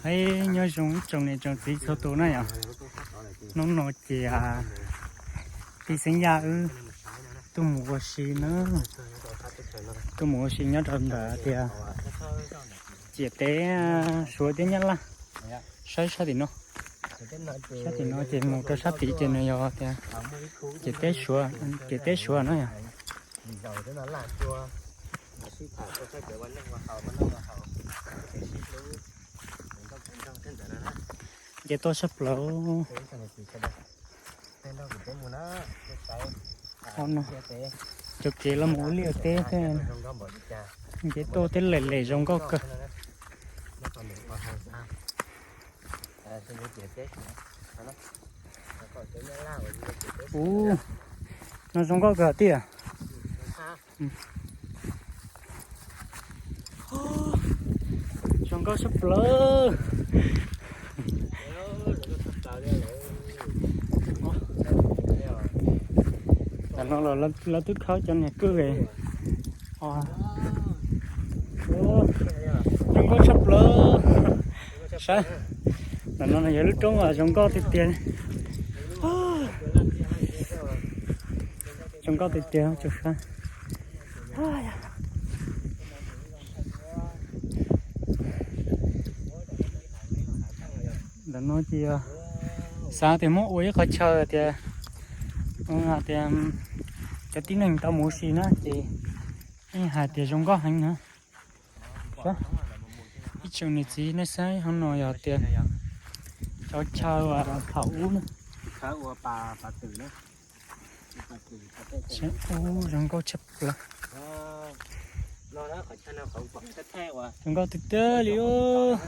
Nyob zoo ib tsoom niam tsoom txiv txhua tus na yom. Hnub no ces tij Xeeb Yaj wb tuaj mus ua si na, tuaj mus ua si nyob rau ntawm tias ciam teb Suav thiab Nyab Laj. Saib sab tim no, sab tim no ces mus rau sab tid ces nws yog tias ciam teb Suav, ciam teb Suav na yom. Nce tuaj sab plaws. Cov kev los mus ua liaj ua teb thiab, nce tuaj tej lem lem zoo nkauj kawg. Ub, no zoo nkauj kawg tiag. Zoo nkauj sab plaws. Tam no los lawv twb khawb cov niag kwj. Zoo nkauj tshaj plaws. Saib, ntawm no yog lub roob uas zoo nkauj tiag tiag. Zoo nkauj tiag tiag tsoom saib. Ntawm no ces xav tias muab ua ib qhov chaw tias, tias cov tib neeg tau mus ua si na ces yeej hais tias zoo nkauj heev na. Ib tsoom niam txiv nej saib hauv no yog tias cov chaw thaum ub na. Ub, zoo nkauj tshaj plaws. Zoo nkauj tiag tiag li. Ub,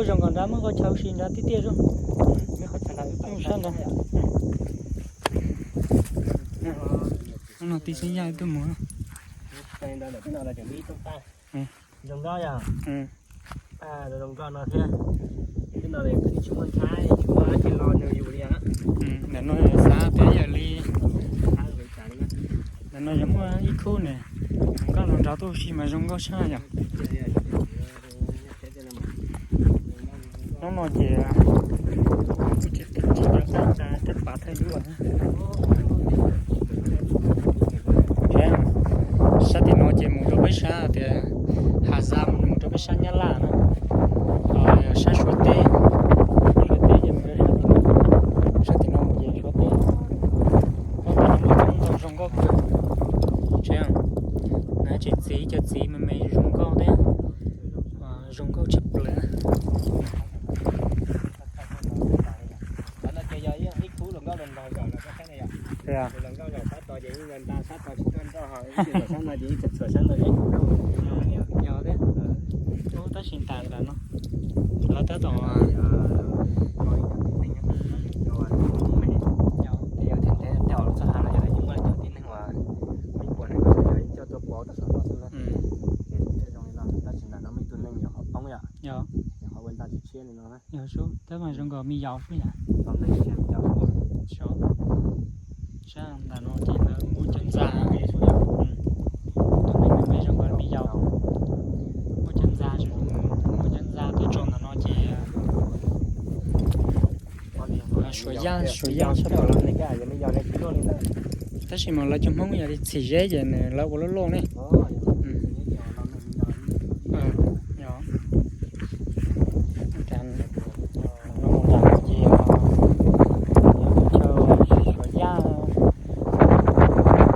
zoo nkauj nrad, muaj qhov chaw ua si nrad tiag tiag zoo. Sab nrad. No tij Xeeb Yaj tuaj mus. Zoo nkauj yom. Zoo nkauj no thiab. Tej no twb tsis muaj ntxhab, tsis muaj dab tsi los nws yus li. Ntawm no xav tias yog li, ntawm no yog muaj ib khub ne, zoo nkauj no nrad tuaj ua si mas zoo nkauj tshaj yom. Hnub no ces tsis cov teb tas teb pas thawj dub. Sab tim no ces mus rau peb sab tias Has Zas, mus rau peb sab Nyab Laj na. Sab Suav teb, Suav teb ces mus rau sab tim no, sab tim no mus ces Suav teb. Ub, zoo nkauj kawg. Tsev, na tsev txiv, cov txiv me me zoo nkauj thiab. Zoo nkauj tshaj plaws. Tab sis tas tas no lawv tab tom Yog, tab mas zoo nkaus me yaus xwb yom. Sab ntawm no ces lawv muaj cov ntxa, tus neeg me me zoo nkaus me yaus, muaj cov ntxa, muaj cov ntxa tuaj tso ntawm no ces Suav yaj, Suav yaj tshaj plaws. Tab sis mas lawv cov Hmoob yog li txhim zeb ces nws lawv ua loj loj ne. Ces chaw Suav yaj,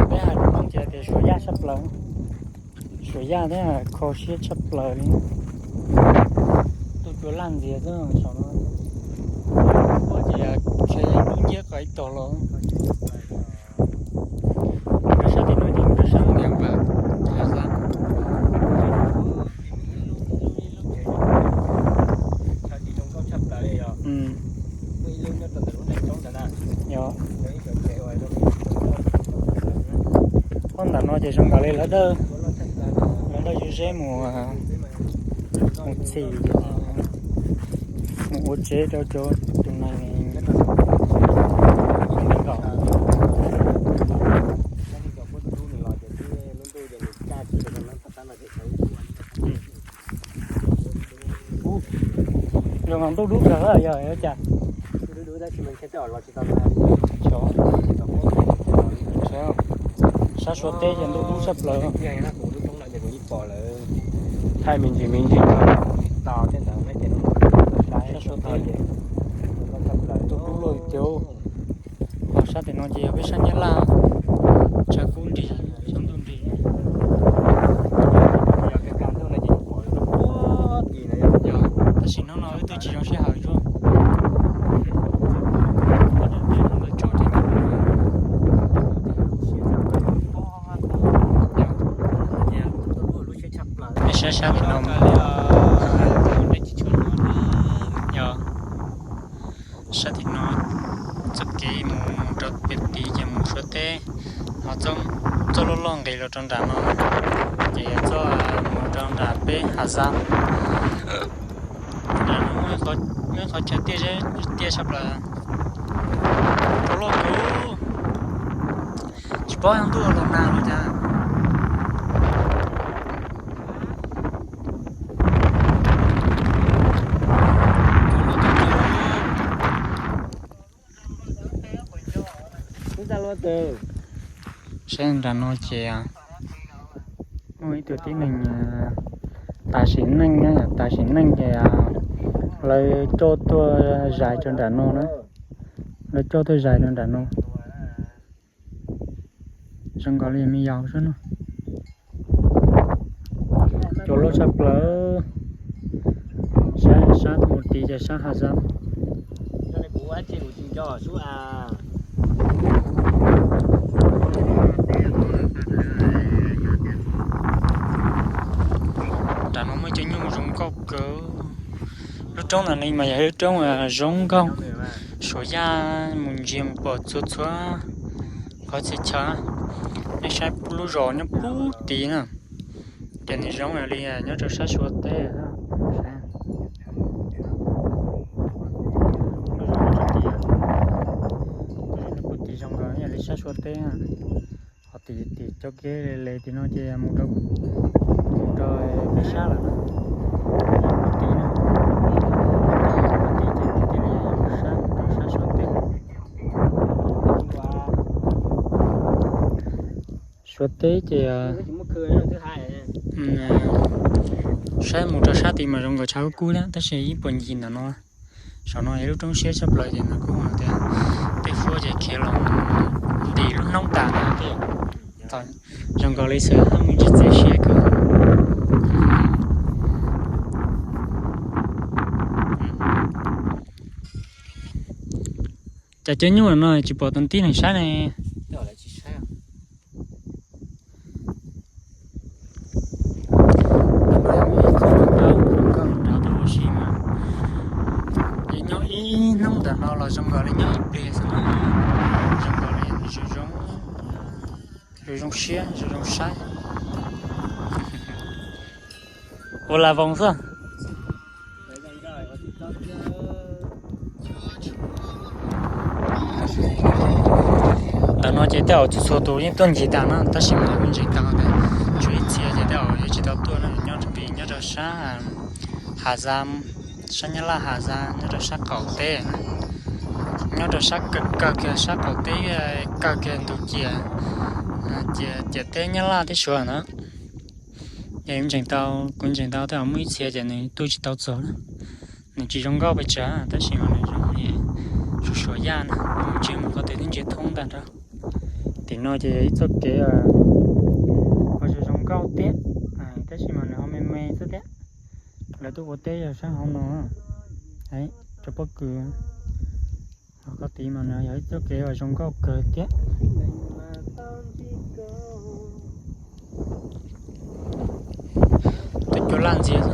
peb hais lus Hmoob ces tias Suav yaj tshaj plaws. Suav yaj thiab kho siab tshaj plaws li. Tuaj cua laj ntxiag xwb saum no. Ua ces ntshe yeej dub nciab qhov ib tog los. Rau sab tim no ces rau sab ntiag npawg, yog. Ub, ntawm no ces zoo nkaus li lawv dawj, lawv dawj zeb mus, mus txhim, mus ua tsev rau cov tus neeg nkaum. Zoo ntuj dub kawg yog cas? Sab Suav teb ces ntuj dub tshaj plaws. Thaij me ntsis me ntsis. Sab Suav teb ntuj dub loj tiag. Ho sab tim no ces yog peb sab Nyab Laj, tshav kub nrig, tshav ntuj nrig. Yog, tab sis hnub no wb twb tsis zoo sij hawm tso. Nej saib sab tim no, yog sab tim no txoj kev mus rau pem tid ces mus Suav teb, ho txoj loj loj nqis los rau nram no, ces yog txoj mus rau nram peb Hav Zab. Nram no muaj qhov chaw tiaj, tiaj sab plaws, rau loj kawg, tsis paub ntuj los nag li cas. Saib nram no ces muaj ib tug tib neeg tas sim neej, tas sim neej ces lawv coj tuaj zais rau nram no na. Lawv coj tuaj zais rau nram no. Zoo nkaus li me yaus xwb no. Cua loj tshaj plaws. Sab, sab mus tid ces sab Hav Zab. Nram no muaj cov nyuj zoo nkauj kawg. Lub roob no ne mas yog lub roob zoo nkauj, suav yaj mus ntsia mus pom txhua txhua qhov txhia chaw. Nej saib lub zos nyob pub tid na, ces nws zoo li nyob rau sab Suav teb. Lub zos nyob pub tid zoo nkauj yog li sab Suav teb. Ho tim, tim cov kev le tim no ces mus rau, mus rau peb sab lawm na. Pub tid na, pub tid ces thiaj li yog sab, rau sab Suav teb. Suav teb ces saib mus rau sab tid mas zoo nkaus tshav kub kub thiab tab sis ib puag ncig ntawm no, saum no yog lub roob siab tshaj plaws ces no kuj tias tej huab ces khiav los ntim lub hnub tas no. Zoo nkaus li xwb, mus tsis txiav siab kawg. Cas cov nyuj no tsis pom tus tib neeg saib ne? Ces nyob ib hnub ntawm no los zoo nkaus li nyob ib pliag xwb no, zoo nkaus li zoo zoo, zoo zoo siab zoo zoo saib. Ua la voos xwb. Ntawm no ces tej zaum txhua txhua tus yeej tuaj ncig tas no tab sis mas kuv ntseeg tau tias tshuav ib txhia ces tej zaum yuav tsis tau tuaj no, nyob rau pem nyob rau sab Hav Zab, sab Nyab Laj Hav Zab nyob rau sab qaum teb na. Nyob rau sab kawg kawg kiag sab qaum teb, kawg kiag ntug ciam, ciam teb Nyab Laj teb Suav na. Yog kuv ntseeg tau, kuv ntseeg tau tej zaum muaj ib txhia ces nws tuaj tsis tau txog na. Nws tsis zoo nkauj pes tsawg tab sis mas nws zoo li suav suav yaj na, mus tsis mus qhov twg twb ntsia thoob ntag nrog. Tim no ces yog ib txoj kev uas zoo zoo nkauj thiab, tab sis mas nws ho me me xwb thiab. Lawv tuaj ua teb yog sab hauv no, rau pob kws. Qhov tid mas nws yog ib txoj kev uas zoo nkauj kawg thiab. Tus cua laj ntxiag.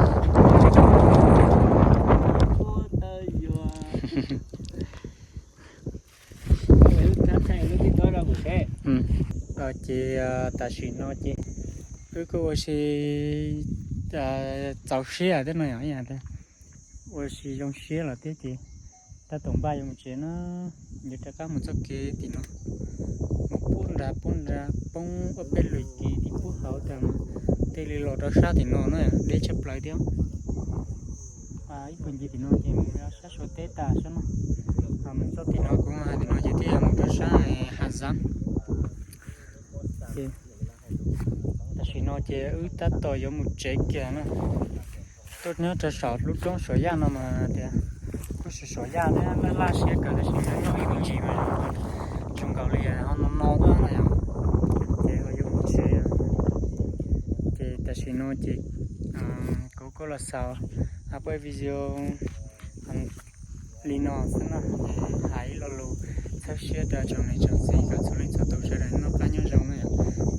Ces tam sim no ces wb kuj ua si txaus siab thiab no yom, ua si zoo siab lawm thiab ces tab tom npaj yuav mus tsev na. Yuav rov qab mus txoj kev tim no, mus pub nra pub nra poob ob peb lwm kis tim pub hauv tas mas thiaj li los rau sab tim no na, deb tshaj plaws thiab. Ib puag ncig tim no ces mus rau sab Suav teb tas sab no. Mus txoj tim no kuv hais tim no ces thiaj mus rau sab Hav Xav. Ces tam sim no ces wb tab tom yuav mus tsev kiag na. Tuaj nyob rau saum lub roob Suav Yaj no mas tias lub Suav Yaj thiab laj laj siab kawg tab sis nyob ib puag ncig mas zoo nkaus li ho no no tuaj no yom. Ces ho yuav mus tsev. Ces tam sim no ces kuv kuj los xaus peb video li no xwb na, hais ib lo lus txhawb siab rau tsoom niam tsoom txiv kom txhua leej txhua tus sawv daws noj qab nyob zoo na yom.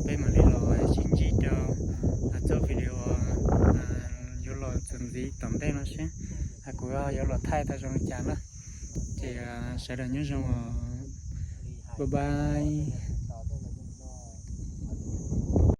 Peb mam li los sib ntsib rau txoj video yuav los txuas ntxiv tom ntej no seb kuv yuav los thaij tau zoo li cas na. Ces sawv daws nyob zoo, bye bye.